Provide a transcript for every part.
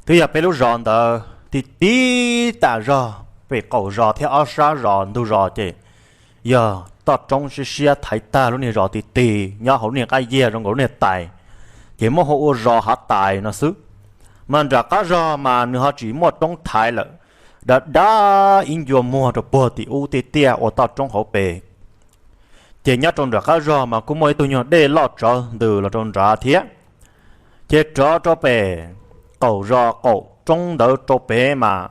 Twb yog peb lub zos ntawd ti ti tas zog, pem qaum zos thiab ob sab zos ntug zos ces yog toj roob siab siab thaiv tag lub niag zos ti ti nyob hauv lub niag qab yiag zoo nkaus lub niag tais, ces muab hu ua zos Hav Tais no xwb. Mas nram qab zog mas nws ho tsis muaj roob thaiv lawm, dav dav ib ncua muag rau puag tim ub tiaj tiaj ua toj roob hauv pes. Ces nyob rau nram qab zog mas kuj muaj ib tug nyuag dej loj tsawv ntws los rau nrad thiab. Ces rov rau pem qaum zos qaum roob ntawd rau pem mas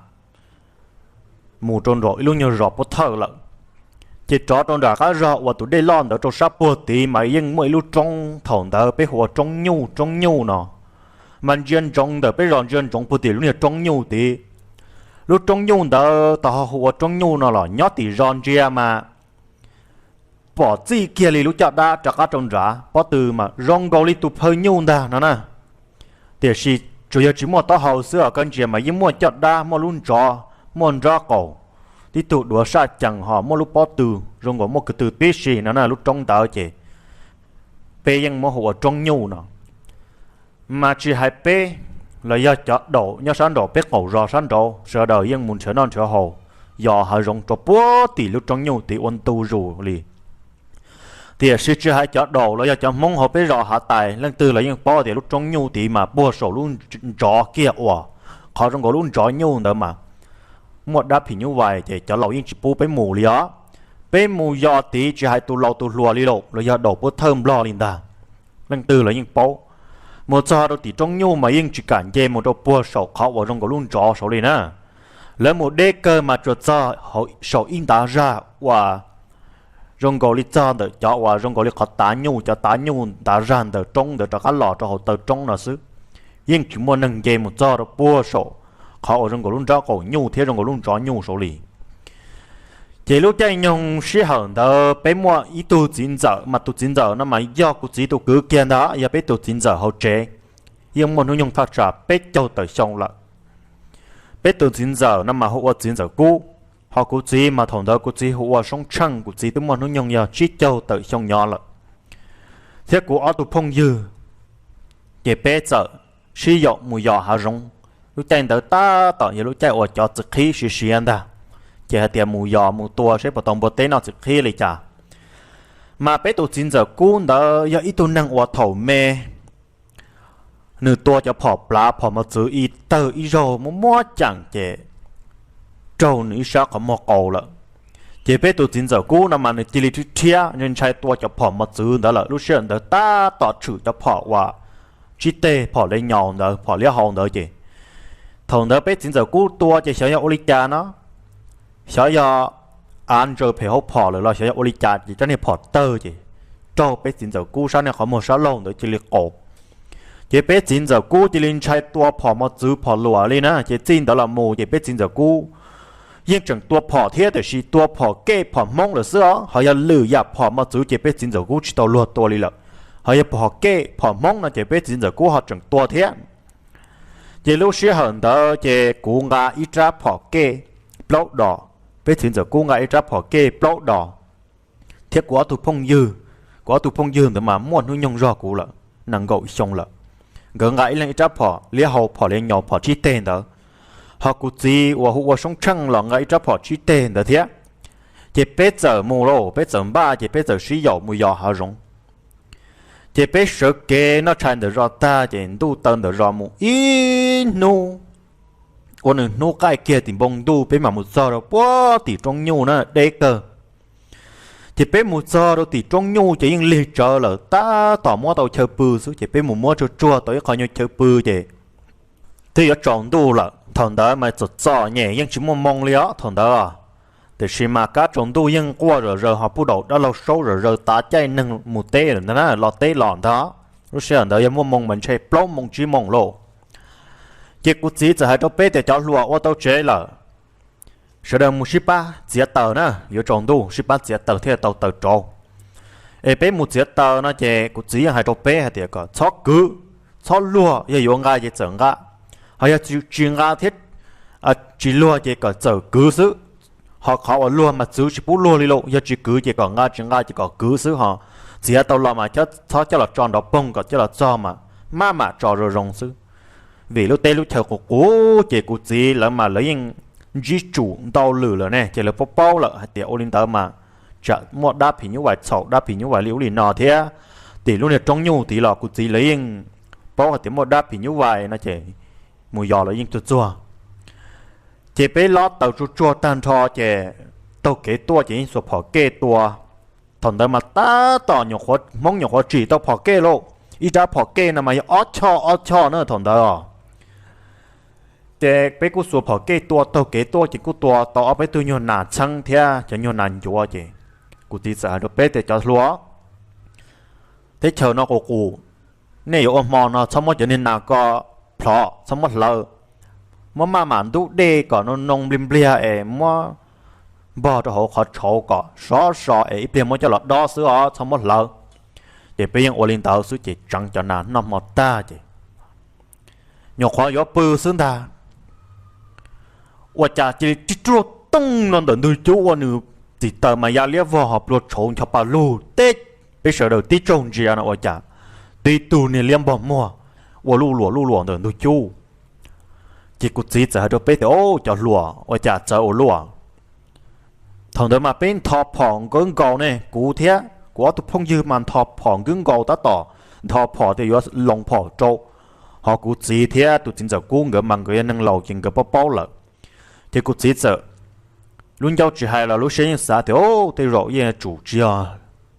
mus rau nraum ib lub nyuag zos Pub Thawj lawm. Ces rov rau nram qab zog uas tus dej loj ntawd rau sab puag tid mas yeej muaj ib lub roob, thaum ntawd peb hu ua Roob Nyuj, Roob Nyuj no. Mas ntsia ntsoov ntawm peb zos ntsia ntsoov puag tim lub niag Roob Nyuj tid. Lub Roob Nyuj ntawd tau ho hu ua Roob Nyuj no los nyob tim zos ntsia mas pom txij kiag li lub caj dab rov qab rau nrad pob tw mas zoo nkaus li tus phaw nyuj ntag no na. Tiam sis tsuas yog tsis muaj taub hau xwb os, koj ntsia mas yeej muaj caj dab, muaj lub ntsov, muaj nraub qaum, tib tug duav saj cees ho muaj lub pob tw zoo nkaus muaj ko tw tib si no na. Lub roob ntawd ces peb yeej muab hu ua Roob Nyuj no. Mas tsis hais peb los yog cov daum nyob sab nraum peb qaum zos sab nraud sawv daws yeej mus nrhiav noj nrhiav haus, yos hav zoov rau puag tim lub Roob Nyuj tid ua ntu zus li. Tiam sis tsis hais cov daum los yog cov Hmoob hauv peb zos Hav Tais leej twg los yeej paub tias lub Roob Nyuj tid mas puag saum lub ntsov kiag uas qhov zoo nkaus lub ntsov nyuj ntawd mas muaj dab phim nyuj vais ces cov laus yeej tsis pub peb mus li os. Peb mus yos tid tsis hais tus laus tus hluas li los los yog daum pub thawj nplog li ntag, leej twg los yeej paub. Mus txog rau tim Roob Nyuj mas yeej tsis kam nce mus rau puag saum qhov uas zoo nkaus lub ntsov saud li na. Lawv mus deb kawg mas tsuas txog saum ib ntav zag uas zoo nkaus li txog ntawm cov uas zoo nkaus li qhov tav nyuj, cov tav nyuj ntav zag ntawm roob ntawd rov qab los rau hauv taw roob no xwb. Yeej tsis muaj neeg nce mus txog rau puag saum qhov uas zoo nkaus lub nraub qaum nyuj thiab zoo nkaus lub ntsov nyuj saud li. Ces lub caij nyoog sij hawm ntawd peb muaj ib tug txiv ntxawm, mas tus txiv ntxawm no mas yog kuv txiv tus kwv kiag ntag, yog peb tus txiv ntxawm hauv tsev, yeej muaj hnub nyoog thaj tsam peb caug tawm xyoo lawm. Peb tus txiv ntxawm no mas hu ua txiv ntxawm Kub, ho kuv txiv mas thaum ntawd kuv txiv hu ua Soob Tsheej, kuv txiv twb muaj hnub nyoog yog tsib caug tawm xyoo nyob lawm. Thiab kuv ob tug phooj ywg, ces peb txawm sib yaum mus yos hav zoov. Lub caij ntawd tab tom yog lub caij uas cov txiv qhib siav siav ntag, ces hais tias mus yos mus tua seb puas tau npua teb noj txiv qhib li cas. Mas peb tus txiv ntxawm Kub ntawd yog ib tug neeg uas thaum me nws tua cov phom plav phom mos txwv ib tawg ib zaug muab muab ceem ces raug nws ib sab qhov muag qaus lawm. Ces peb tus txiv ntxawm Kub no mas nws cia li rhiab rhiab ntshai tua cov phom mos txwv ntawd lawm. Lub sij hawm ntawd tab tom tshwm cov phom uas tsib teg, phom liab nyaus ntawd, phom liab hau ntawd ces thaum ntawd peb txiv ntxawm Kub tua ces xyov yog ua li cas no, xyov yog av ntsaws phem hauv phom lawm los xyov yog ua li cas ces rab niag phom tawg ces raug peb txiv ntxawm Kub sab niag qhov muag sab laug ntawd cia li qaus. Ces peb txiv ntxawm Kub cia li ntshai tua phom mos txwv phom luam li na. Ces txij ntawd los mus ces peb txiv ntxawm Kub yeej tseem tua phom thiab, tiam sis tua phom kej phom Hmoob lawm xwb os. Ho yog lwm yam phom mos txwv ces peb txiv ntxawm Kub tsis tau luag tua li lawm. Ho yog phom kej phom Hmoob no ces peb txiv ntxawm Kub ho tseem tua thiab. Ces lub sij hawm ntawd ces kuv nqa ib rab phom kej plaub dos, peb txiv ntxawm Kub nqa ib rab phom kej plaub dos, thiab kuv ob tug phooj ywg, kuv ob tug phooj ywg ntawd mas muaj hnub nyoog zog kuv lawm, nees nkaum xyoo lawm. Nkawd nqa ib leeg ib rab phom liab hau, phom liab nyaus, phom tsib teg ntawd, ho kuv txiv uas hu ua Soob Tsheej los nqa ib rab phom tsib teg ntawd thiab. Ces peb txawm mus lauj, peb txawm npaj ces peb txawm sib yaum mus yos hav zoov. Ces peb sawv kev noj tshais ntawm zos tag ces ntuj taw ntawm zos mus ib hnub, ua nws hnub qaij kiag tim npoo ntuj peb mam mus txog rau puag tim roob nyuj na, deb kawg. Ces peb mus txog rau tim roob nyuj ces yeej lig tsawv lawm, tab tom muab tau chaw pw xwb. Ces peb mus muab tsuag tsuag tau ib qho nyuag chaw pw ces twb yuav tsaus ntuj lawm. Thaum ntawd mas txom txom nyem yeej tsis muaj moo li os thaum ntawd. Tiam sis mas kab tsaus ntuj yeej quaj zom zaws ho puj daum dab laug saub zom zaws tav caij neeg mus teb lawm ntag na, los teb los ntag. Lub sij hawm ntawd yog muaj moo mas ntshe plaub moo tsib moo lauj. Ces kuv txiv txawm hais rau peb tias cov hluas ua tau tsev lawm, sawv daws mus sib pab txiav taws na, yuav tsaus ntuj sib pab txiav taws thiaj tau taws rauv. Es peb mus txiav taws no ces kuv txiv yeej hais rau peb hais tias kom txhob kwv, txhob luag, yog yuav nqa ces txawm nqa, ho yog tsis nqa thiab tsis luag ces kom txawm kwv xwb. Ho qhov uas luag mas txwv tsis pub luag li lauj, yog tsis kwv ces kom nqa, tsis nqa ces kom kwv xwb. Ho txiav tau los mas txhob coj los tso nrov poog, kom coj los txog mas maj mam tso zoo zoo xwb. Vim lub teb lub chaw qus qus ces kuv txiv lawv mas lawv yeej ntsib tsum ntau lwm lawm ne, ces lawv paub paub lawm hais tias ua li ntawd mas tsam muaj dab phim nyuj vais txhaum dab phim nyuj vais li ub li no thiab. Tim lub niag roob nyuj tid los kuv txiv lawv yeej paub hais tias muaj dab phim nyuj vais no ces mus yos los yeej txuag txuag. Ces peb lob taws tsuag tsuag tag nrho ces taug kev tuaj ces yeej xuas phom kej tua. Thaum ntawd mas tab tom nyuam qhuav, Hmoob nyuam qhuav tsim tau phom kej lauj, ib rab phom kej no mas yog ob choj ob choj na thaum ntawd os. Ces peb kuj xuas phom kej tua taug kev tuaj ces kuj tua tau ob peb tug nyuag nas txheeb thiab cov nyuag nas ncuav ces kuv txiv txawm hais rau peb tias, Cov hluas, teb chaws no qus qus, nej yuav ua hmo no txhob muab cov niag nas ko plhov, txhob muab hlawv, muab maj mam ntub dej kom noo noo npliag npliag es muab npog rau hauv qhov tshauv kom sov so es ib pliag muab coj los dob xwb os, txhob muab hlawv. Ces peb yeej ua li ntawd xwb ces tseev cov nas noj hmo tag ces nyuam qhuav yuav pw xwb ntag, ua cas cia li tib ruaj tooj no ntawm ntug cub ua nws txim taws mas ya liab vog ho plua tshauv ncho pa lug teb. Peb sawv daws tib tsaug ntsia no ua cas tib tug niag liab npog muag ua luj luam luj luam ntawm ntug cub. Ces kuv txiv txawm hais rau peb tias, Au, cov hluas, ua cas txawv ua luaj? Thaum ntawd mas peb ntho phom nkawb nkaus ne, kuv thiab kuv ob tug phooj ywg mas ntho phom nkawb nkaus tab tom ntho phom tias yuav loos phom rau, ho kuv txiv thiab tus txiv ntxawm Kub nkawd mas nkawd yog neeg laus ces nkawd paub paub lawm. Ces kuv txiv txawm lub ncauj tsis hais los lub siab yeej xav tias, Au, tej zaum yeej tsum tsis yog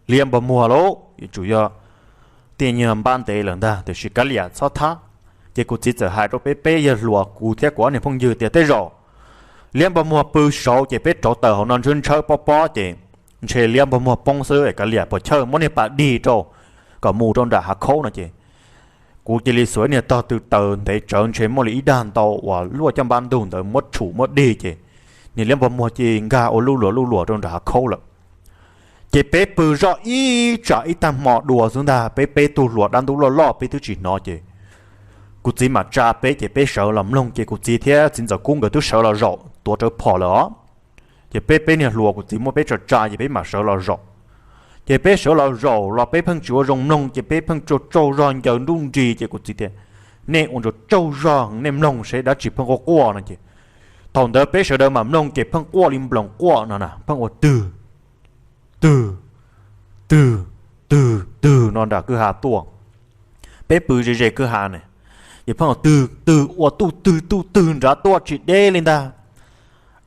liab npog muag lauj, yuav tsum yog tej nyuag npab ntev lawm ntag, tiam sis kav liam txhob thab. Ces kuv txiv txawm hais rau peb peb yawg hluas kuv thiab kuv ob niag phooj ywg tias, Tej zaum liab npog muag pw saud ces peb rauv taws hauv no ntshawb ntshawb pob pob ces ntshe liab npog muag poob xwb es kav liam pos chawj muab niag pas dig rau kom mus rau nram hav khaub no ces kuv cia li xuas ib niag tog tw taws ntev tsawv ntshe muaj li ib dag ntau uas luaj coj npab ntug ntawd muab tshum muab dig ces niag liab npog muag cia li nkag ua luj luam luj luam rau nram hav khaub lawm. Ces peb pw zoj ib tsam ib tag hmo dua xwb ntag, peb peb tug hluas dab ntub loj loj peb twb tsis hnov ces kuv txiv mam tsa peb ces peb sawv los mloog ces kuv txiv thiab txiv ntxawm Kub nkawd twb sawv los zaum tuav rawv phom lawm os. Ces peb peb niag hluas kuv txiv muab peb tsa tsa ces peb mam sawv los zaum. Ces peb sawv los zaum los peb pheej tsis ua zoo mloog ces peb pheej tsaug tsaug zog ncaws nruj nris ces kuv txiv tias, Nej ua tsaug tsaug zog nej mloog seb dab tsi pheej quaj quaj no ces thaum ntawd peb sawv daws mam mloog ces pheej quaj li nploos quaj no na, pheej ua twg, twg, twg, twg twg no nram kwj ha tuaj. Peb pw ze ze kwj ha ne, ces pheej ua twg twg ua tuj twg tuj twg nrad tuaj tsis deb li ntag.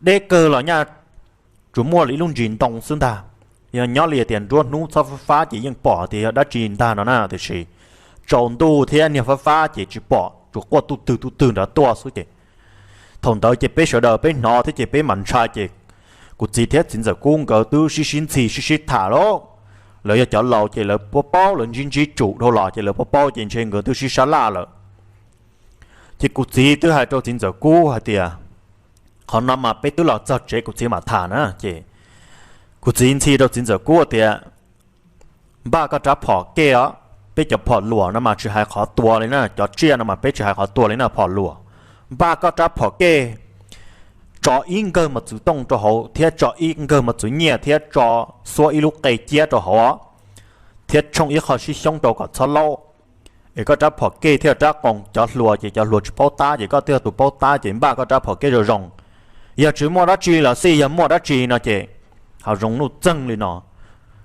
Deb kawg los nyaj tsuas muaj li ib lub ntsis ntoo xwb ntag. Yog nyob li tias nruab hnub txhob fab fab ces yeej pom tias yog dab tsi ntag no na, tiam sis tsaus ntuj thiab niag fab fab ces tsis pom, tsuas quaj tuj twg tuj twg nrad tuaj xwb ces thaum ntawd ces peb sawv daws peb hnov thiab ces peb mam ntshai ces kuv txiv thiab txiv ntxawm Kub nkawd twb sib sib ntxhi sib sib tham lauj. Lawv yog cov laus ces lawv paub paub, lawv ntsib ntsib tsum dhau los ces lawv paub paub ces ntshe nkawd twb sib sab laj lawm. Ces kuv txiv twb hais rau txiv ntxawm Kub hais tias, Qhov no mas peb twb los txog tsev kuv txiv mam tham na. Ces kuv txiv ntxhi rau txiv ntxawm Kub tias, Npaj koj rab phom kej os. Peb cov phom luam no mas tsis hais qhov tua li na, cov tsiaj no mas peb tsis hais qhov tua li na, phom luam. Npaj koj rab phom kej, tso ib nkawg mos txwv tooj rau hauv thiab tso ib nkawg mos txwv nyiaj thiab tso xuab ib lub qe ciab rau hauv os, thiab tshooj ib qho sib xyoob rau kom txhob laub. Es koj rab phom kej thiab rab qoos, cov hluas ces cov hluas tsis paub tab, ces koj twb yog tus paub tab ces npaj koj rab phom kej zoo zoo. Yog tsis muaj dab tsi los xij, yog muaj dab tsi no ces hav zoov nuj txeeg li no,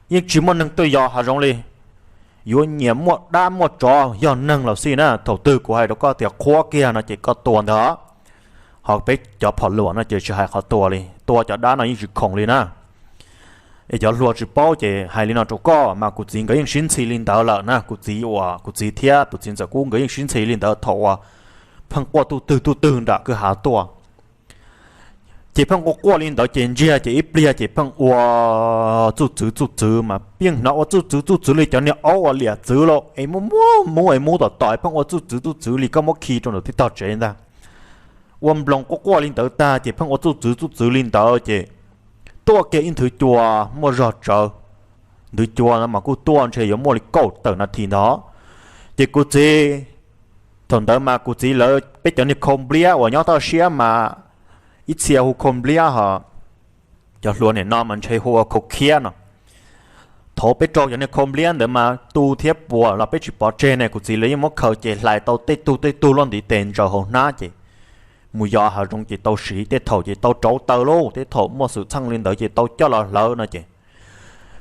yeej tsis muaj neeg tuaj yos hav zoov li. Yuav nyias muaj dab muaj tsov yog neeg los xij na. Thaum twg kuv hais rau koj tias qhuab kiag no ces koj tua ntag. Ho peb cov phom luam no ces tsis hais qhov tua li, tua cov dab no yeej tsis khoom li na. Es cov hluas tsis paub ces hais li no rau koj, mas kuv txiv nkawd yeej sib ntxhi li ntawd lawm na. Kuv txiv uas kuv txiv thiab tus txiv ntxawm Kub nkawd yeej sib ntxhi li ntawd thaum uas pheej quaj tuj twg tuj twg nram kwj ha tuaj. Ces pheej quaj quaj li ntawd ces ntsiag ces ib pliag ces pheej ua txuj txwv txuj txwv mas yeej hnov ua txuj txwv txuj txwv li cov niag aub uas liam txwv lauj, es muab muab mub es mub tom tom es pheej ua txuj txwv txuj txwv li koj muab khi rau ntawm tib tog tsev ntag. Ua nploos quaj quaj li ntawd tag ces pheej ua txuj txwv txuj txwv li ntawd ces tuaj kiag ib nthwv cua muaj zog tsawv. Nthwv cua no mas kuj tuaj ntshe yuav muaj li kaum tawm nas this ntawd. Ces kuv txiv, thaum ntawd mas kuv txiv lawv peb cov niag khau npliab uas nyob toj siab mas ib txhia hu khau npliab ho cov hluas nim no mas ntshe hu ua khau khiab no. thaum peb raug cov niag khau npliab ntawd mas tu thiab puas los peb tsis pov tseg ne, kuv txiv lawv yeej muab khaws ces hlais tau tej tug tej tug loj ntiv tes ntsaws hauv hnab ces mus yos hav zoov ces tau siv, tej thaum ces tau rauv taws lauj, tej thaum muaj xwm txheej li ntawd ces tau coj los hlawv no ces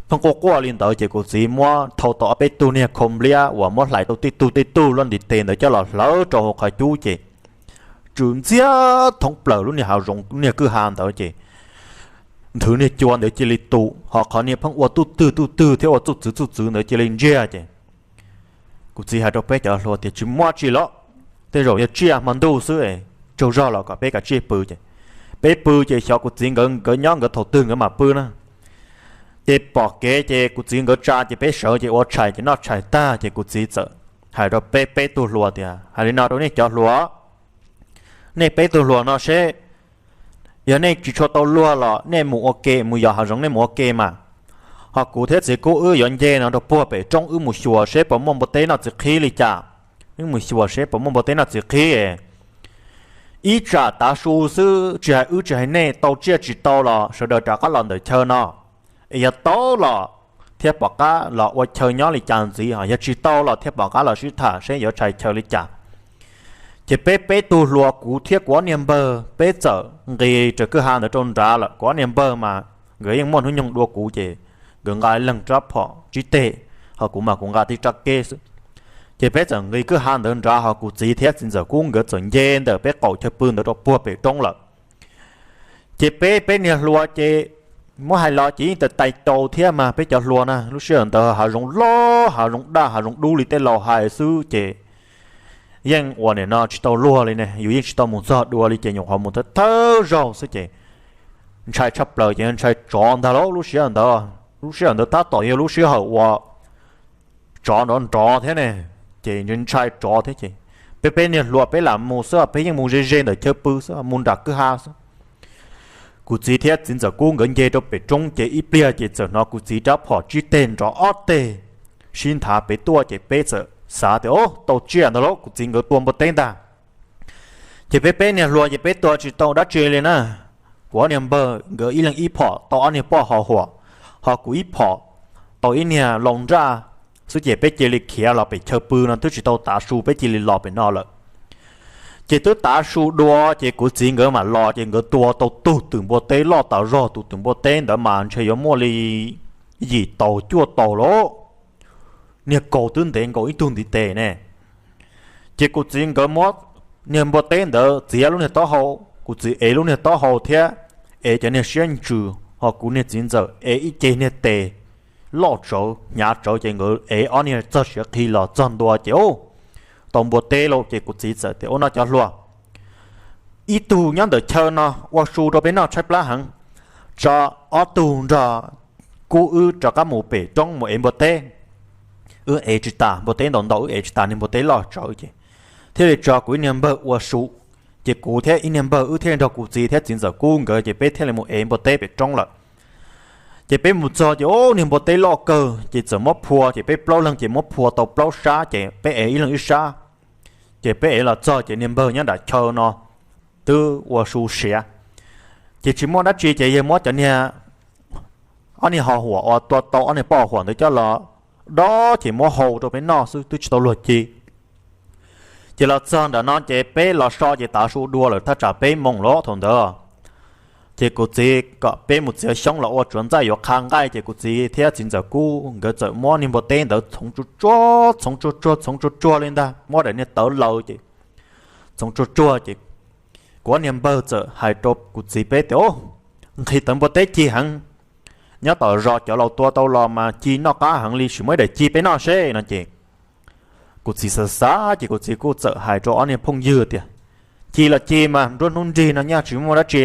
pheej quaj quaj li ntawd ces kuv txiv muab thau tau ob peb tug niag khau npliab uas muab hlais tau tej tug tej tug loj ntiv tes ntawd coj los hlawv rau hauv qhov cub ces tsw ntxiab thoob plaws lub niag hav zoov lub niag kwj ha ntawd ces nthwv niag cua ntawd cia li tu, ho qhov niag pheej ua tuj twg tuj twg thiab ua txuj txwv txuj txwv ntawd cia li ntsiag ces kuv txiv hais rau peb cov hluas tias tsis muaj tsi los, tej zaum yog tsiaj hmo ntuj xwb, tsaug zog los kom peb kav tsij pw ces peb pw ces xyov kuv txiv nkawd nkawd nyob nkawd thaum twg nkawd mam pw na. Ces pom kev ces kuv txiv nkawd tsa ces peb sawv ces ua tshais ces noj tshais tag ces kuv txiv txawm hais rau peb peb tug hluas tias hais li no rau nej cov hluas, nej peb tug hluas no seb yog nej tsis tshua tau luag los nej mus ua ke, mus yos hav zoov nej mus ua ke mas, ho kuv thiab txiv kub wb yuav nce no rau puag pem roob wb mus xyuas seb puas muaj npua teb noj txiv qhib li cas. Wb mus xyuas seb puas muaj npua teb noj txiv qhib. Ib tsam tav su xwb tsis hais wb tsis hais nej tau tsiaj tsis tau los sawv daws rov qab los ntawm chaw no, es yog tau los thiaj pom qab los ua chaw nyob li cas ntxiv, ho yog tsis tau los thiaj pom qab los sib tham seb yuav tshais chaw li cas. Ces peb peb tug hluas kuv thiab kuv ob niag npawg peb txawm nqis raws kwj ha ntawd rau nrad lawm. Kuv ob niag npawg mas nkawd yeej muaj hnub nyoog dua kuv ces nkawd nqa leeg rab phom tsib teg, ho kuv mas kuv nqa tib rab keb xwb. Ces peb txawm nqis kwj ha ntawd nrad ho kuv txiv thiab txiv ntxawm kub nkawd txawm nce ntawm peb qaum chaw pw ntawd rau puag pem roob lawm. Ces peb peb niag hluas ces muab hais los ces yeej tais tais taus thiab mas peb cov hluas na lub sij hawm ntawd hav zoov loj hav zoov daj hav zoov dub li tej laus hais xwb ces yeej ua nim no tsis tau luag li ne, yus yeej tsis tau mus txog dua li ces nyuam qhuav mus thawj thawj zaug xwb ces ntshai tshaj plaws ces ntshai tsov ntag lauj lub sij hawm ntawd. Lub sij hawm ntawd tab tom yog lub sij hawm uas tsov nrov nrov thiab ne, ces ntshai tsov thiab ces peb peb niag hluas peb lam mus xwb, peb yeej mus ze ze ntawm chaw pw xwb, mus nram kwj ha xwb. Kuv txiv thiab txiv ntxawm kub nkawd nce rau pem roob ces ib pliag ces txawm hnov kuv txiv rab phom tsib teg nrov ob teg sib nthav pem tuaj ces peb txawm xav tias o tau tsiaj ntag lauj, kuv txiv nkawd tua npua teb ntag. Ces peb peb niag hluas ces peb tua tsis tau dab tsi li na. Kuv ob niag npawg nkawd ib leeg ib phom tau ob niag poj ho huam, ho kuv ib phom tau ib niag lau nraj xwb ces peb cia li khiav los pem chaw pw no twb tsis tau tav su peb cia li los pem no lawm. Ces twb tav su dua ces kuv txiv nkawd mam los ces nkawd tua tau tug twm npua teb loj tas zog, tus twm npua teb ntawd mas ntshe yuav muaj li yim tau cuaj tau lauj. Niag kaus twb ntev nkaus ib tug ntiv tes ne. Ces kuv txiv nkawd muab niag npua teb ntawd txiav lub niag taub hau, kuv txiv ev lub niag taub hau thiab ev cov niag siab ntsws, ho kuv niag txiv ntxawm ev ib ce niag tes loj tsawv hnyav tsawv ces nkawd ev ob niag txog siav qhi los txog ntua ces tau npua teb lauj. Ces kuv txiv txawm tias ua no cov hluas, ib tug nyob ntawm chaw no ua su rau peb noj tshaib plab heev, tso ob tug nrog kub wb rov qab mus pem roob mus ev npua teb. Wb ev tsis tas npua teb ntau ntau, wb ev tsis tas niag npua teb loj tsawv ces thiaj li tso kuv ib niag npawg ua su. Ces kuv thiab ib niag npawg wb thiaj li nrog kuv txiv thiab txiv ntxawm kub nkawd ces peb thiaj li mus ev npua teb pem roob lawm. Ces peb mus txog ces o niag npua teb loj kawg ces txawm muab phua ces peb plaub leeg ces muab phua tau plaub sab ces peb ev ib leeg ib sab. Ces peb ev los txog ces niag npawg nyob nram chaw no twb ua su siav. Ces tsis muaj dab tsi ces yawg muab cov niag ob niag ho huam uas tua tau ob niag poj huam ntawd coj los dob ces muab hau rau peb noj xwb twb tsis tau luag ci. Ces los txog nram no ces peb los so ces tav su dua lawm thaj tsam peb moos lawm thaum ntawd. Ces kuv txiv kom peb mus txiav xyoob los ua tsuav ntxaij yuav qha nqaij ces kuv txiv thiab txiv ntxawm kub nkawd txawm muab niag npua teb ntawd txhoov tsuag tsuag txhoov tsuag tsuag txhoov tsuag tsuag li ntag, muab daim niag tawv laws ces txhoov tsuag tsuag ces kuv ob niag npawg txawm hais rau kuv txiv peb tias o, nqhis tawv npua teb ci heev, nyob tom zos cov laus tua tau los mas ci noj qab heev li, sim muab ib daim ci peb noj seb no ces kuv txiv xav xav ces kuv txiv kuj txawm hais rau ob niag phooj ywg tias ci los ci mas nruab hnub nrig no nyaj tsis muaj dab tsi,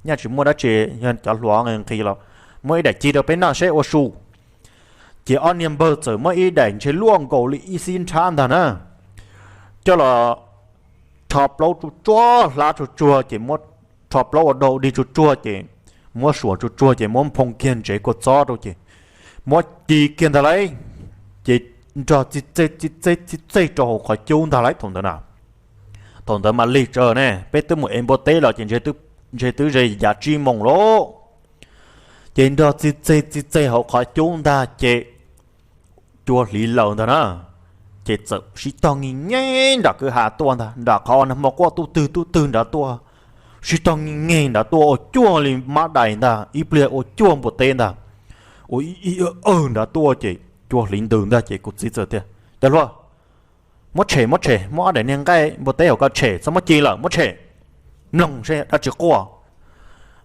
nyaj tsis muaj dab tsi, yog cov hluas nqhis los muab ib daim ci rau peb noj seb ua su. Ces ob niag npawg txawm muab ib daim ntshe luaj nkaus li ib xib nrhab ntag na, coj los rho plaub tsuag tsuag hlab tsuag tsuag ces muab rho plaub ua dau dig tsuag tsuag ces muab suam tsuag tsuag ces muab nphoo kiag ntsev kua txob rau ces muab ci kiag ntag lauj. Ces nrog txij txej txij txej txij txej rau hauv qhov cub ntag lauj thaum ntawd na. Thaum ntawd mas lig tsawv ne, peb twb mus ev npua teb los ces ntshe twb ze yav tsib moos lauj. Ces nrog txi txeg txi txeg hauv qhov cub ntag ces cua hliv laws ntag na, ces txawm sib tog nge nge nram kwj ha tuaj ntag, nram qhov nag hmo quaj tub twg tub twg nrad tuaj, sib tog nge nge nrad tuaj ua cuag li mab dais ntag, ib pliag ua cuag npua teb ntag, ua ib ib awg awg nrad tuaj ces cua hliv ntws ntag ces kuv txiv txawm tias, Cov hluas, muab tshem, muab tshem, muab ob daim niag nqaij npua teb hauv ko tshem, txhob muab ci lawm, muab tshem, mloog seb dab tsi quaj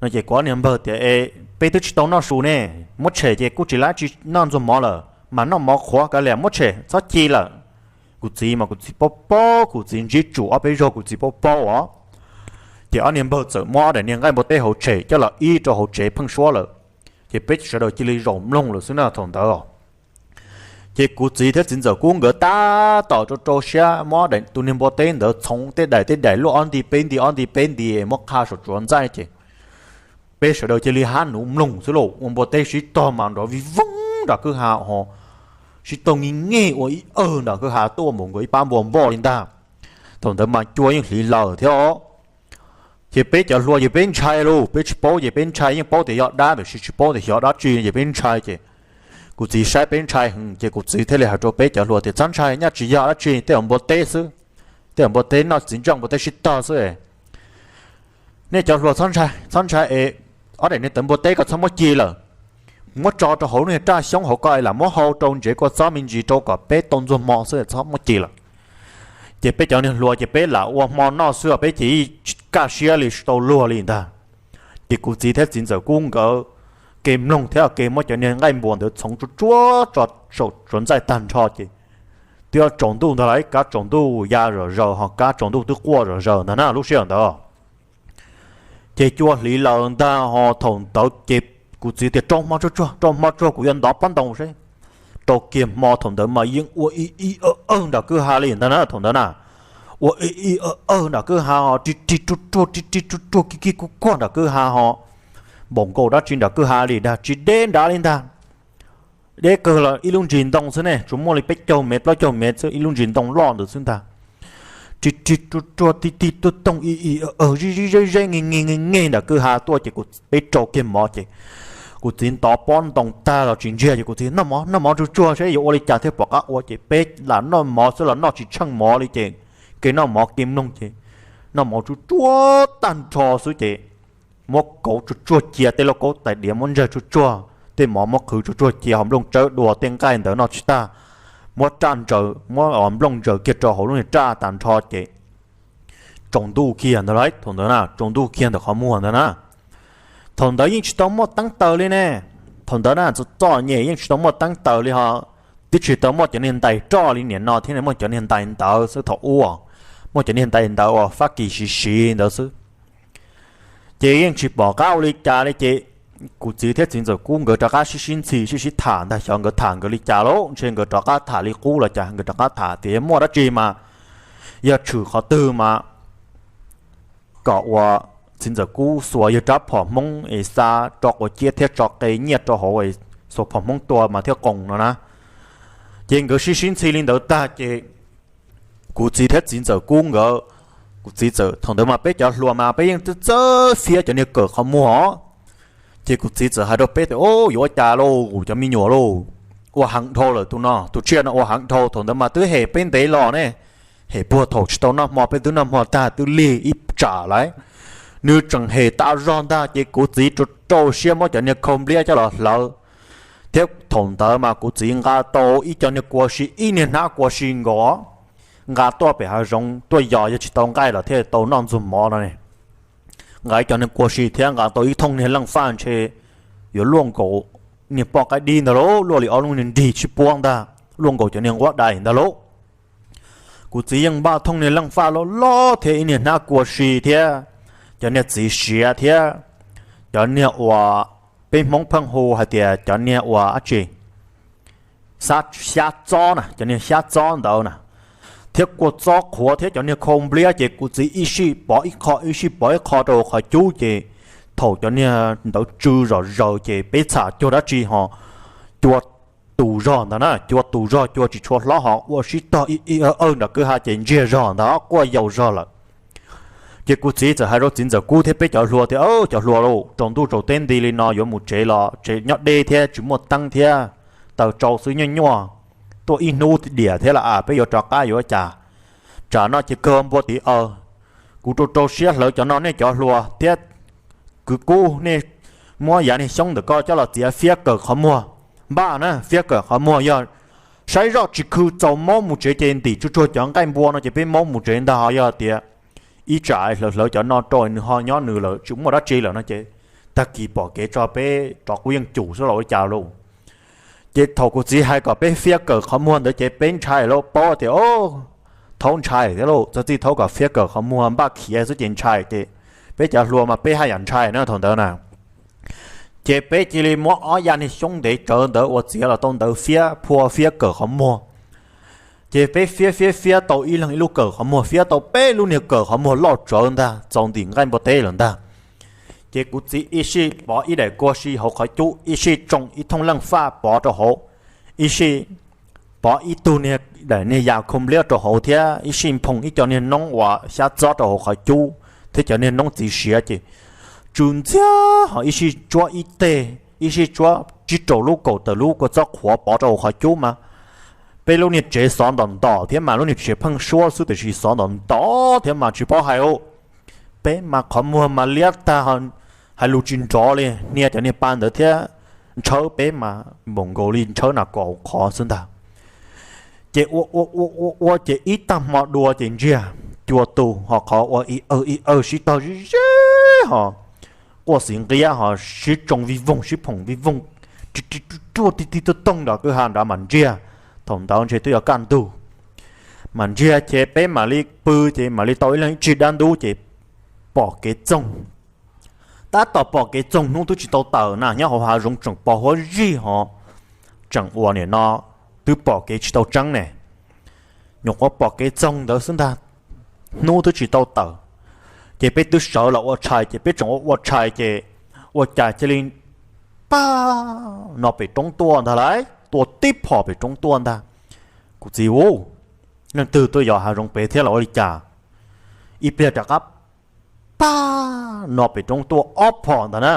no. Ces kuv ob niag npawg tias, E, peb twb tsis tau noj su ne, muab tshem ces kuj tsis laib tsis noj ntxuag mov lawm, mas noj mov qhuav kav liam, muab tshem txhob ci lawm. Kuv txiv mas kuv txiv paub paub, kuv txiv ntsib tsum ob peb zaug kuv txiv paub paub os. Ces ob niag npawg txawm muab ob daim niag nqaij npua teb hauv tshem coj los ib rau hauv tsev pheeb suab lawm. Ces peb sawv daws cia li zaum mloog lawm xwb na thaum ntawd. Ces kuv txiv thiab txiv ntxawm Kub nkawd tab tom rau rau siab muab tus niag npua teb ntawd txhoov tej daim tej daim luaj ob nti peb nti ob nti peb nti muab qha saum tsuav ntxaij ces peb sawv daws cia li hab nuv mloog xwb lauj, ua npua teb sib tog mas nrov vij voog nram kwj ha ho, sib tog nge nge ua ib awg nram kwj ha tuaj mus nkaus ib pab npua npoj li ntag. Thaum ntawd mas cua yeej hliv laws thiab os. Ces peb cov hluas ces peb ntshai lauj, peb tsis paub ces peb ntshai, yeej paub tias yog dab tiam sis tsis paub tias xyov dab tsi ces peb ntshai ces kuv txiv saib peb ntshai heev ces kuv txiv thiaj li hais rau peb cov hluas tias, Txhob ntshai, nyaj tsis yog dab tsi, tej zaum npua teb xwb, tej zaum npua teb noj txiv ntseej npua teb sib tog xwb es nej cov hluas txhob ntshai, txhob ntshai es ob daim niag tawv npua teb ko txhob muab ci lawm, muab tso rau hauv lub niag raj xyoob hauv ko es lam muab hau rau ntsev kua txob me ntsis rau kom peb tau ntxuag hmo xwb, txhob muab ci lawm. Ces peb cov niag hluas ces peb lam ua hmo noj xwb os, peb ces yeej kaj siab li tsis tau luag li ntag. Ces kuv txiv thiab txiv ntxawm Kub nkawd ke mloog thiab ke muab cov niag nqaij npua ntawd txhoov tsuag tsuag tso saum tsuav ntxaij tag nrho ces twb tsaus ntuj ntag lauj, kab tsaus ntuj ya zom zaws ho kab tsaus ntuj twb quaj zom zaws ntag na lub sij hawm ntawd. Ces cua hliv laws ntag ho thaum ntawd ces kuv txiv tias, Rau hmo tsuag tsuag, rau hmo tsuag kuv yuav ntov pob ntoo seb. Rau kiag hmo thaum ntawd mas yeej ua ib ib awg awg nram kwj ha li ntag na thaum ntawd na, ua ib ib awg awg nram kwj ha ho rig rig ruag ruag rig rig ruag ruag kig kig kuj kuag nram kwj ha ho, npaum nkaus dab tsi nram kwj ha li ntag, tsis deb nrad li ntag. Deb kawg los ib lub ntsig ntoo xwb ne, tsuas muaj li peb caug mev plaub caug mev xwb, ib lub ntsig ntoo loj ntawd xwb ntag. Rig rig ruag ruag tig tig tuaj toog ib ib awg awg zeb zeb zeb nge nge nge nge nram kwj ha tuaj ces kuv peb rau kiag mov ces kuv txiv ntov pob ntoo tag los tsis ntsiag ces kuv txiv, Noj mov, noj mov tsuag tsuag seb yuav ua li cas thiaj pom qab ua. Ces peb lam noj mov xwb los noj tsis tsheej mov li ces ke noj mov ke mloog ces noj mov tsuag tsuag tag nrho xwb ces muab kauv tsuag tsuag cia, tej lauj kaub tais diav muab ntsawg tsuag tsuag, tej mov muab qhwv tsuag tsuag cia ho nplooj tsawb dua tej nqaij ntawd noj tsis tag, muab raj ntsaws, muab nplooj ntsaws kiag rau hauv lub niag raj tag nrho ces tsaus ntuj kiag ntawd lauj, thaum ntawd na tsaus ntuj kiag ntawm qhov muag ntawd na. Thaum ntawd yeej tsis tau muaj teeb taws li ne, thaum ntawd na txom txom nyem yeej tsis tau muaj teeb taws li ho, twb tsis tau muaj cov niag ntais roj li niam no thiab, muaj cov niag ntais ntawd xwb thaum ub, muaj cov niag ntais ntawd uas Fab Kis siv siv ntawd xwb. Ces yeej tsis pom qab ua li cas li ces kuv txiv thiab txiv ntxawm Kub nkawd rov qab sib sib ntxhi sib sib tham ntag, xyov nkawd tham nkawd li cas lauj, ntshe nkawd rov qab tham li qub los cas, nkawd rov qab tham tias yog muaj dab tsi mas yog tshwm qhov twg mas kom uas txiv ntxawm Kub xuas yawg rab phom Hmoob es xa tso quav ciab thiab tso qe nyiaj rau hauv es xuas phom Hmoob tua mas thiaj qoos no na. Ces nkawd sib sib ntxhi li ntawd tag ces kuv txiv thiab txiv ntxawm Kub nkawd, kuv txiv txawm, thaum ntawd mas peb cov hluas mas peb yeej txawj txawj fiab cov niag kawm qhov muag os. Ces kuv txiv txawm hais rau peb tias, Au, yuav ua cas lauj cov me nyuam lauj, ua heev dhau lawm tus no, tus tsiaj no ua heev dhau. Thaum ntawd mas twb hem peb ntev los ne, hem puag thaum tsis tau noj hmo, peb twb noj hmo tag twb lig ib tsam lawm, nws tseem hem tas zog ntag. Ces kuv txiv rau rau siab muab cov niag khau npliab coj los hlawv, thiab thaum ntawd mas kuv txiv nqa tau ib co niag kua si, ib niag hnab kua si nkaus, nqa tuaj pem hav zoov tuaj yos yog tsis tau nqaij los thiaj tau noj ntxuag mov no ne. Nqa ib co niag kua si thiab nqa tau ib thooj niag leej faj ntshe yuav luaj nkaus niag poj qaib dib ntag lauj, luaj li ob lub niag nrig tsib puab ntag, luaj nkaus cov niag nquab dais ntag lauj. Kuv txiv yeej npaj thooj niag leej faj loj loj thiab ib niag hnab kua si thiab cov niag txiv siav thiab cov niag uas peb Hmoob pheej hu hais tias cov niag uas dab tsi, xab, xyab txob na, cov niag xyab txob ntawd na, thiab kua txob qhuav thiab cov niag khau npliab. Ces kuv txiv ib sij pov ib qho ib sij pov ib qho rau qhov cub ces thaum cov niag ntawd tsw zom zaws ces peb txham cuag dab tsi ho cua tus zog ntag na, cua tus zog, cua tsis tshua hlob ho ua sib tog ib ib awg awg nram kwj ha ces ntsiag zog ntag, quaj yau zog lawm. Ces kuv txiv txawm hais rau txiv ntxawm kub thiab peb cov hluas tias, Au, cov hluas lauj, tsaus ntuj tsaus teb nti li no yuav mus tsev los tsev nyob deb thiab tsis muaj teeb thiab, taws tsau xwb nyuaj nyuaj, tuaj ib hnub diam thiab los as peb yuav rov qab yuav ua cas. Tsam no ces kawg npua tiv aws, kuv rau rau siab hlawv cov no, nej cov hluas thiab kwv kub, nej muab yav niag xyoob ntawm ko coj los txiav fiab kawm qhov muag. Npaj na, fiab kawm qhov muag, yog saib zoj tsis khw txaus maub mus tsev ces ntim tsuag tsuag cov nqaij npua no ces peb maub mus tsev ntag. Ho yog tias ib tsam hlawv hlawv cov no rau nws ho nyob nws lawm tsis muaj dab tsi lawm no ces tag kis pom kev tso peb rov qub yeej cum xwb los ua cas lauj. Ces thaum kuv txiv hais kom peb fiab kawm qhov muag ntawd ces peb ntshai lauj, paub tias, o, thaub ntshai thiab lauj, txog txij thaub kom fiab kawm qhov muag npaj khiav xwb ces ntshai ces peb cov hluas mas peb haj yam ntshai na thaum ntawd na. Ces peb cia li muab ob yav niag xyoob ntev tsawv ntawd uas txiav los tau ntawd fiab phua fiab kawm qhov muag. Ces peb fiab fiab fiab tau ib leeg ib lub kawm qhov muag, fiab tau peb lub niag kawm qhov muag loj tsawv ntag, txaus ntim nqaij npua teb lawm ntag. Ces kuv txiv ib sij pov ib daim kua si hauv qhov cub, ib sij tsoo ib thooj leej faj pov rau hauv, ib sij pov ib tug niag daim niag yas khau npliab rau hauv thiab ib sij nphoo ib co niag noob uas xyab txob rau hauv qhov cub thiab cov niag noob txiv siav ces tsw ntxiag, ho ib sij tsuab ib teg, ib sij tsuab tsib rau lub kaum tawm lub kua txob qhuav pov rau hauv qhov cub mas peb lub niag tsev xov ntom ntom thiab mas lub niag tsev pheej suab xwb tiam sis xov ntom ntom thiab mas tsis paub hais lauj. Peb mas qhov muag mas liab tag, hais lus tsis nrov li, hnia cov niag pa ntawd thiab ntshawb peb mas npaum nkaus li ntshawb nas kos hauv qhov xwb ntag. Ces ua ua ua ua ua ces ib tag hmo dua ces ntsiag cua tu ho qhov ua ib awg ib awg sib tog zib zeb ho quaj xiv nqiab ho sib tsoo vij voog sib phoom vij voog, ruaj ruaj ti ti tooj tooj nrov kwj ha nrad mas ntsiag. Thaum ntawd ntshe twb yuav kaj ntug mas ntsiag ces peb mam li pw ces mam li tau ib leeg ib tsig dab ntub ces pom kev txoog. Tab tom pom kev txoog hnub twb tsis tau tawm na, nyob hauv hav zoov tseem pos huab zig ho tseem ua nim no twb pom kev tsis tau tseeb ne. Nyuam qhuav pom kev txoog ntawd xwb ntag, hnub twb tsis tau tawm. Ces peb twb sawv los ua tshais ces peb tseem ua ua tshais ces ua cas cia li pag no pem roob tuaj ntag lauj, tua tib phom pem roob tuaj ntag. Kuv txiv, u, leej twg tuaj yos hav zoov pem thiab los ua li cas? Ib pliag rov qab pag no pem roob tuaj ob phom ntag na.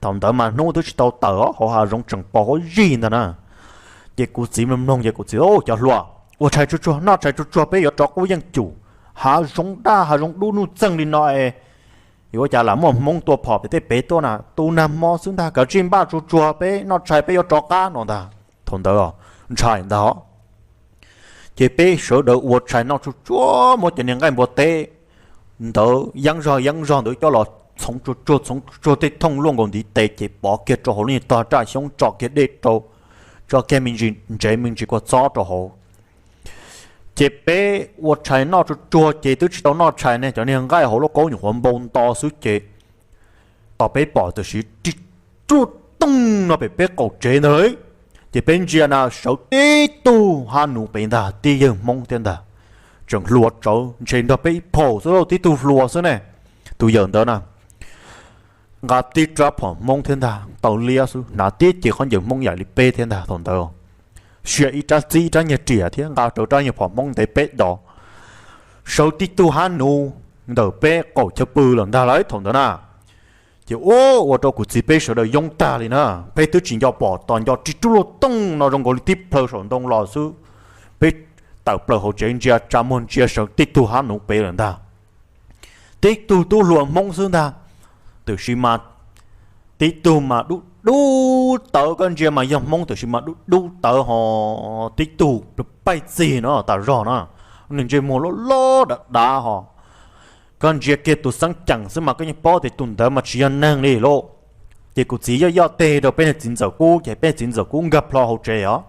Thaum ntawd mas hnub twb tsis tau tawm os, hauv hav zoov tseem pos huab zig ntag na. Ces kuv txiv mloog mloog ces kuv txiv, cov hluas, ua tshais tsuag tsuag, noj tshais tsuag tsuag, peb yuav rov qub yeej cum. Hav zoov daj hav zoov dub nuj txeeg li no es yuav ua cas lam muaj hmoob tua phom pem tej pem tuaj na? Tu nag hmo xwb ntag, kav tsij npaj tsuag tsuag, peb noj tshais peb yuav rov qab no ntag. Thaum ntawd ntshai ntag os. Ces peb sawv daws ua tshais noj tsuag tsuag, muab cov niag nqaij npua teb ntawd yeeb zog yeeb zog ntawd coj los txhoov tsuag tsuag, txhoov tsuag tsuag tej thooj luaj nkaus ntiv tes ces pov kiag rau hauv lub niag tog raj xyoob, tso kiag dej rau, tso kiag me ntsis ntsev me ntsis kua txob rau hauv. Ces peb ua tshais noj tsuag tsuag ces twb tsis tau noj tshais ne, cov niag nqaij hauv lauj kaub nyuam qhuav npau nto xwb ces tos peb pom tam sim ris ruaj tooj no pem peb qaum tsev ntag lauj. Ces peb ntsia na sawv tib tug hab nuv pem ntag, tib yawg hmoob thiab ntag. Tseem hluas tsawv, ntshe nrog peb ib phaum xwb lauj, tib tug hluas xwb ne. Tus yawm ntawd na nqa tib rab phom hmoob thiab ntag, tau liab xwb, hnav tib ce khaub ncaws hmoob yam li peb thiab ntag thaum ntawd. Sia ib rab txib ib rab nyiag riam thiab nqa rawv rab nyiag phom hmoob ntev peb dos, sawv tib tug hab nuv ntawm peb qaum chaw pw lawm ntag lauj thaum ntawd na. Ces ua, ua rau kuv txiv peb sawv daws yoob tag li na. Peb twb tsis nco pom, tos nco ris ruaj tooj no zoo nkaus li tib plhaw saum ntoo los xwb. Peb tawm plaws hauv tsev ntsia tsa muag ntsia sawv tib tug hab nuv pem lawm ntag. Tib tug tub hluas hmoob xwb ntag, tam sim mas tib tug mas dub dub tawv, koj ntsia mas yog hmoob tam sim mas dub dub tawv ho tib tug paij txig no tas zog na, nws ntsej muag loj loj dav dav ho. Koj ntsia kiag tus xeeb ceem xwb mas koj yeej paub tias tus ntawd mas tsis yog neeg li lauj. Ces kuv txiv yoj yoj teg rau peb niag txiv ntxawm kub ces peb niag txiv ntxawm kub nkag plho hauv tsev os.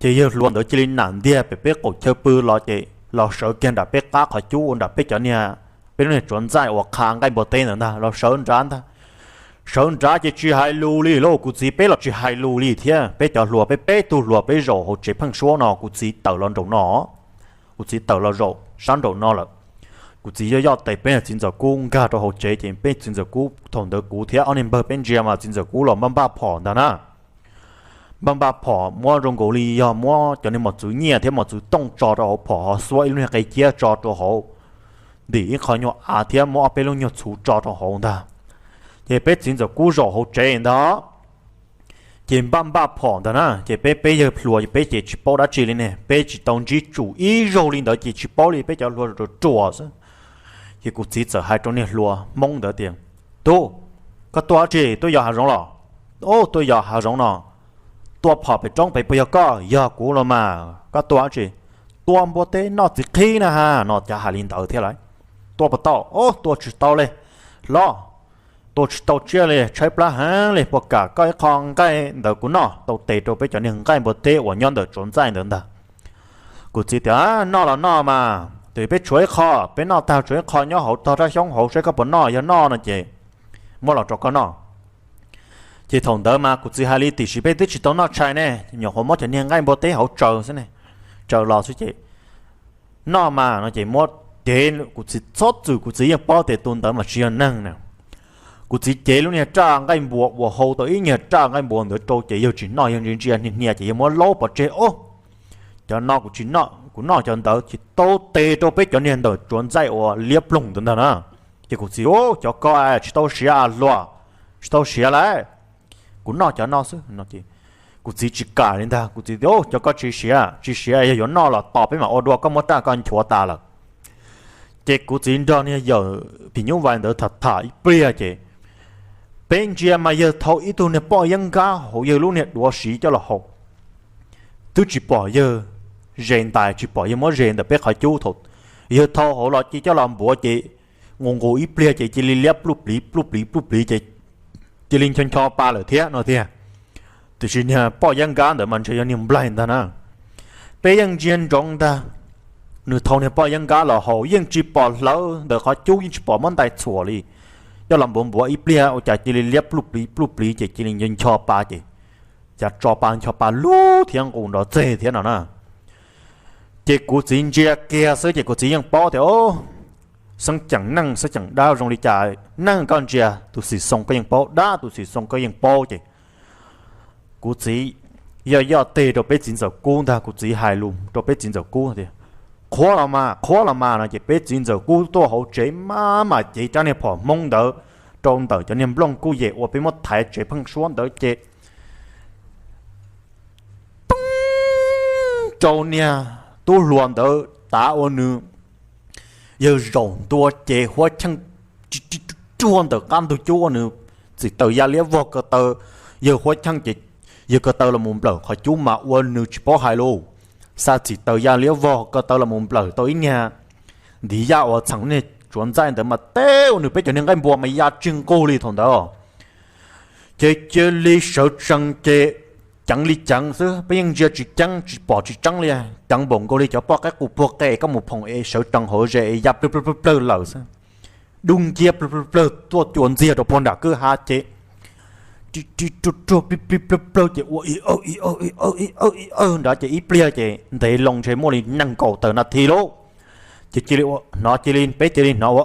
Ces yawg hluas ntawd cia li nam ntiag pem peb qaum chaw pw los ces los sawv kiag nram peb qab qhov cub ua nram peb cov niag, peb lub niag tsuav ntxaij uas qha nqaij npua teb ntawd ntag los sawv nrad ntag. Sawv nrad ces tsis hais lus li lauj, kuv txiv peb los tsis hais lus li thiab, peb cov hluas peb peb tug hluas peb zaum hauv tsev pheej suab no, kuv txiv tawm los nraum no, kuv txiv tawm los zaum sab nraum no lawm. Kuv txiv yoj yoj tes peb niag txiv ntxawm kub nkag rau hauv tsev ces peb txiv ntxawm kub thaum ntawd kuv thiab ob niag npawg peb ntsia mas txiv ntxawm kub los npaj npaj phom ntag na. Npaj npaj phom muab zoo nkaus li yog muab cov niag mos txwv nyiaj thiab mos txwv tooj tso rau hauv phom ho xuab ib lub niag qe ciab tso rau hauv. ntim ib qho nyuag av thiab muab ob peb lub nyuag txhuv tso rau hauv ntag. Ces peb txiv ntxawm Kub zaum hauv tsev ntag, ces npaj npaj phom ntag na, ces peb peb yawg hluas ces peb ces tsis paub dab tsi li ne, peb tsis tau ntsib tsum ib zaug li ntawd ces tsis paub li, peb cov hluas ruam ruam xwb. Ces kuv txiv txawm hais rau niag hluas Hmoob ntawd tias, Tub, koj tuaj dab tsi? Tuaj yos hav zoov los? Ub, tuaj yos hav zoov no. Tua phom pem roob pem puas yog koj? Yog kuv los mas. Koj tua dab tsi? Tua npua teb noj txiv qhib na ha no, cov hais li ntawd thiab lauj. Tua puas tau? Ub, tua tsis tau li hlob, tua tsis tau tsiaj li, tshaib plab heev li, puas kam koj ib qho nqaij ntawd kuv noj? Tau tes rau peb cov niag nqaij npua teb uas nyob ntawm tsuav ntxaij ntawd ntag. Kuv txiv tias, Noj los noj mas, tus peb tshuav ib qho, peb noj tag tshuav ib qho nyob hauv tog rab xyoob hauv, saib koj puas noj, yog noj no ces muab los rau koj noj. Ces thaum ntawd mas kuv txiv hais li, Tiam sis peb twb tsis tau noj tshais ne, nyuam qhuav muab cov niag nqaij npua teb hauv tsaws xwb ne, tsaws los xwb ces noj mas no ces muab cev, kuv txiv txhob txwm, kuv txiv yeej paub tias tus ntawd mas tsis yog neeg na. Kuv txiv cev lub niag raj nqaij npua uas hau tau ib nyuag raj nqaij npua ntawd rau ces yawg tsis noj, yawg ntsia ntsia niag hnia ces yawg muab laub pov tseg. Ub, cov no kuv tsis noj, kuv noj cov ntawd. Ces tau tes rau peb cov niag ntawm tsuav ntxaij uas liab ploog ntawd ntag na. Ces kuv txiv, Ub, cov ko tsis tau siav hluas, tsis tau siav lauj, kuv noj cov no xwb no ces kuv txiv tsis kam li ntag. Kuv txiv tias, Ub, cov ko tsis siav, tsis siav, yog yuav noj los tos peb mam ua dua, koj muab raj koj nchuav tas lawm. Ces kuv txiv nrog niag yawm phim nyuj vais ntawd tham tham ib pliag ces peb ntsia mas yawg thau ib tug niag poj yeeb nkab hauv yawg lub niag duav siv coj los haus. Twb tsis pom yawg zes ntais, tsis pom yawg muab zes ntawm peb qhov cub. Thaum yawg thau hauv los cia coj los npuav ces nqus nqus ib pliag ces cia li liab pluj pliv pluj pliv pluj pliv ces cia li ncho ncho pa lawm thiab no tiag. Tiam sis niag poj yeeb nkab ntawd mas ntshe yog niag nplaig ntag na. Peb yeej ntsia ntsoov ntag, nws thau niag poj yeeb nkab los haus yeej tsis pom hlawv ntawm qhov cub, yeej tsis pom muab ntais txhuam li. Coj los npuav npuav ib pliag ua cas cia li liab pluj pliv pluj pliv ces cia li ncho ncho pa ces cas tso pa ncho pa lug thiab nqus nrov txeg thiab no na. Ces kuv txiv ntsia kiag xwb ces kuv txiv yeej paub tias, Xeeb ceem neej xeeb ceem dab zoo li cas, neej koj ntsia tus xim xoo koj yeej paub, dab tus xim xoo koj yeej paub. Ces kuv txiv yoj yoj teg rau peb txiv ntxawm Kub ntag, kuv txiv hais lus rau peb txiv ntxawm Kub tias, Qhuav los mas, qhuav los mas no ces peb txiv ntxawm Kub tuaj hauv tsev maj mam cev rab niag phom Hmoob ntawd rau ntawm cov niag nplooj kuj yem uas peb muab thaiv tsev pheeb suab ntawd ces poob rau niag tub hluas ntawd tav ua nws, yawg zaum ntua ces huab cheej ruaj ruaj ntawm qab ntug cub ua nws txim taws ya liab vog ko taw. Yawg huab cheej ces yawg ko taw los mus nplawm qhov cub mas ua nws tsis paub hais lus, xa txim taws ya liab vog ko taw los mus nplawm tau ib niag ntiv yaj uas txheem niag tsuav ntxaij ntawd mas teb ua nws peb cov niag nqaij npua mas ya tsis nqug li thaum ntawd. Ces cia li sawv tsees ces ceev li ceev xwb, peb yeej ntsia tsis ceeb tsis pom tsis tseeb li, ceev npaum nkaus li cov poj qaib qus puag qe koj mus phoom es sawv tsees hauv zes es ya plawg plawg plawg plawg lawm xwb. Dub nciab plawg plawg plawg tuaj cua ntxiag rau puag nram kwj ha ces ri ri ruaj ruaj plig plig plawg plawg ces ua ib awg ib awg ib awg ib awg ib awg nrad ces ib pliag ces ntev loo ntshe muaj li nees nkaum tawm nas this lauj. Ces cia li ua hnov cia li peb cia li hnov ua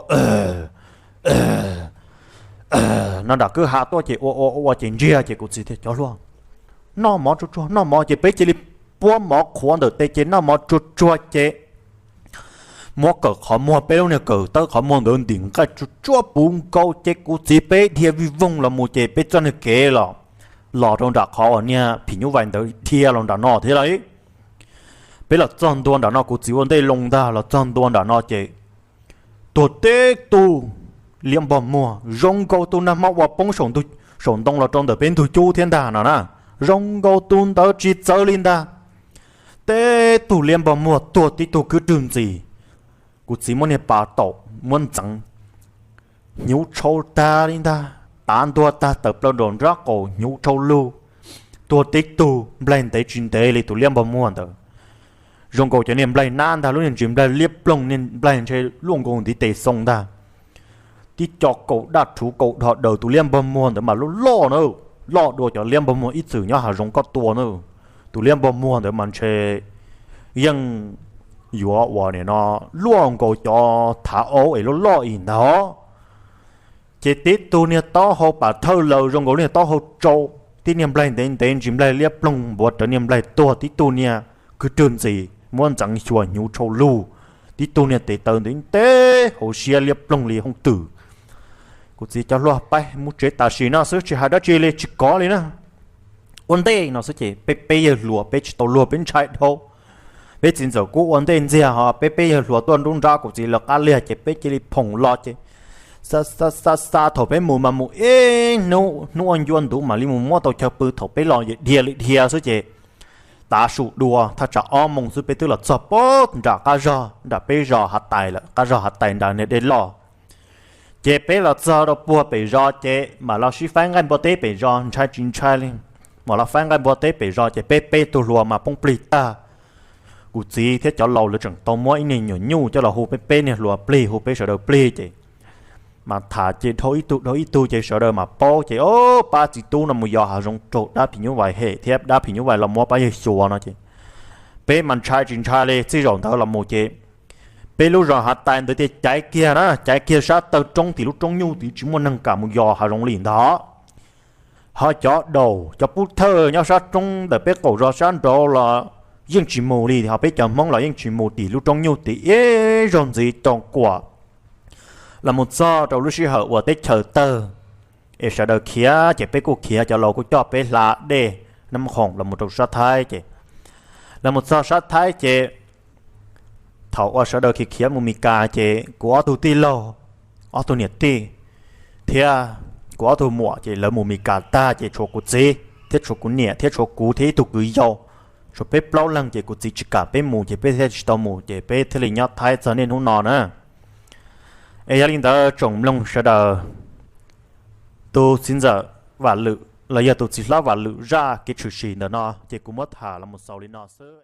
no nram kwj ha tuaj ces ua ua ua ces ntsiag ces kuv txiv tias, Cov hluas, noj mov tsuag tsuag, noj mov. Ces peb cia li puab mov qhuav ntawm tes ces noj mov tsuag tsuag ces muab kawm qhov muag, peb lub niag kawm tawb qhov muag ntawd ntim nqaij tsuag tsuag puv nkaus ces kuv txiv peb dhia vij voog los mus ces peb txoj niag kev los, los rau nram qhov uas niag phim nyuj vais ntawd dhia los nram no thiab lauj. Peb los txog ntua nram no, kuv txiv ua ntej loo ntag, los txog ntua nram no ces tuag teb tug liab npog muag zoo nkaus tus nag hmo uas poob saum ntoo los rau ntawm peb ntug cub thiab ntag no na. Zoo nkaus tus ntawd tsis txawv li ntag. Teb tug liab npog muag tuag tib tug kwb rwg ntxiv. Kuv txiv muab niag pas taum muab ntxeev hnyuv tshau tag li ntag, tav ntua tag tawm plaws nraum nrab qaum hnyuv tshau lug. Tuag tib tug, nplaig ntev tsis ntev li tus liab npog muag ntawd. Zoo nkaus cov niag nplaig nab ntag, lub niag ntsis nplaig liab ploog, niag nplaig ntshe luaj nkaus ntiv tes xoo ntag. Tib co kaum daj rhuv kaum dhos daws tus liab npog muag ntawd mas loj loj na, loj dua cov liab npog muag ib txwm nyob hav zoov koj tua na. Tus liab npog muag ntawd mas ntshe yeej yuav uas nim no luaj nkaus cov thav aub es loj loj ib ntag. Ces tib tug niag taub hau pam thawj laws zoo nkaus niag taub hau tsau, tib niag nplaig ntev ntev ntsis nplaig liab ploog npuav rawv niag nplaig tuag tib tug niag kwv rwg ntxiv muab ntxeev xyuas hnyuv tshau lug. tib tug niag tes taw ntev ntev hauv siab liab ploog li hooj twm. Kuv txiv cov hluas, peb mus tsev tam sim no xwb tsis hais dab tsi li, tsis kov li na. Ua ntej no xwb ces peb peb yawg hluas peb tsis tau luag peb ntshai dhau. Peb txiv ntxawm kuj ua ntej ntxiag ho peb peb yawg hluas tuaj nruab nrab kuv txiv lawv qab liag ces peb cia li phoom los ces xa xa xa thaum peb mus mas mus ib hnub, hnub ua ncua ntuv mam li mus muab tau chaw pw, thaum peb los dhia li dhia xwb ces tav su dua thaj tsam ob moos xwb peb twb los txog pem nram qab zog nram peb zos Hav Tais lawm, qab zos Hav Tais nram niag dej loj. Ces peb los txog rau puag pem zos ces mam los sib faib nqaij npua teb pem zos, ntshai tsis ntshai li, mam los faib nqaij npua teb pem zos ces peb peb tug hluas mas poob plig tag. Kuv txiv thiab cov laus lawv tseem tau muab ib niag nyuam nyuj coj los hu peb peb niag hluas plig, hu peb sawv daws plig ces mas tham ces dhau ib tug dhau ib tug ces sawv daws mas paub ces o, pab txiv tub no mus yos hav zoov raug dab phim nyuj vais hem thiab dab phim nyuj vais los muab pab yawg xyuas no ces peb mas ntshai tsis ntshai li. Txij zaum ntawd los mus ces peb lub zos Hav Tais ntawd thiaj caiv kiag na, caiv kiag sab taw roob tim lub roob nyuj tid tsis muaj neeg kam mus yos hav zoov li ntag. Ho cov daus cov pub thawj nyob sab roob ntawm peb qaum zos sab nraud los yeej tsis mus li, ho peb cov Hmoob los yeej tsis mus tim lub roob nyuj tid ib zaug ntxiv rau kuam los mus txog rau lub sij hawm uas teb chaws tawg es sawv daws khiav ces peb kuj khiav, cov laus kuj coj peb hla dej Nab Khoom los mus rau sab Thaib ces los mus txog sab Thaib ces thaum uas sawv daws khiav khiav mus Mes Kas ces kuv ob tug tij laug, ob tug niam tij thiab kuv ob tug muam ces lawv mus Mes Kas tag ces tshuav kuv txiv thiab tshuav kuv niam thiab tshuav kuv thiab ib tug kwv yau, tshuav peb plaub leeg ces kuv txiv tsis kam peb mus ces peb thiaj tsis tau mus ces peb thiaj li nyob Thaib txog niaj hnub no na. Es yog li ntawd tsoom mloog sawv daws, tus txiv ntxawm Vam Lwm los yog tus txiv hlob Vam Lwm zaj kev tshwm sim ntawm no ces kuv muab tham los mus xaus li no xwb.